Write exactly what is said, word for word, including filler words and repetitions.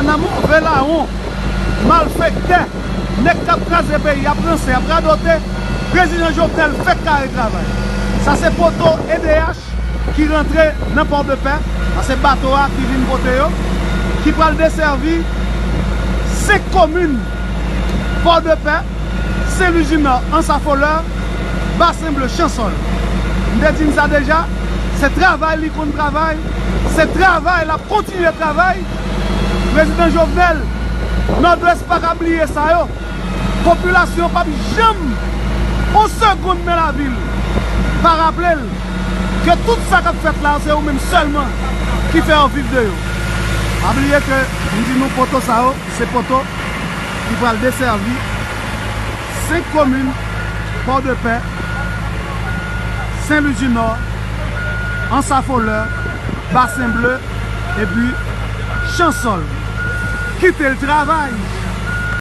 Nan move lawon, malfektè, nèg k ap kraze peyi, ap ranse, ap radote, prezidan Jovenel fèk kare travay. Sa se poto E D H ki rantre nan Pòdepè, sa se bato a ki vin pote yo, ki pral desèvi senk komin, Pòdepè, Sen Lwi di Nò, Ansa Folè, Basen Ble, Chansòl. M te di n sa deja, se travay li konn travay, se travay l ap kontinye travay. Prezidan Jovenel, Nòdwès pa ka bliye sa yo. Popilasyon p ap janm, yon segonn nan lavi l, pa raple l ke tout sa k ap fèt la, se ou menm sèlman ki fè yo viv de yo. Pa bliye ke m di nou poto sa yo, se poto ki pral desèvi senk komin, Pòdepè, Sen Lwi di Nò, Ansa Folè, Basen Ble, epi Chansòl. Kite l travay.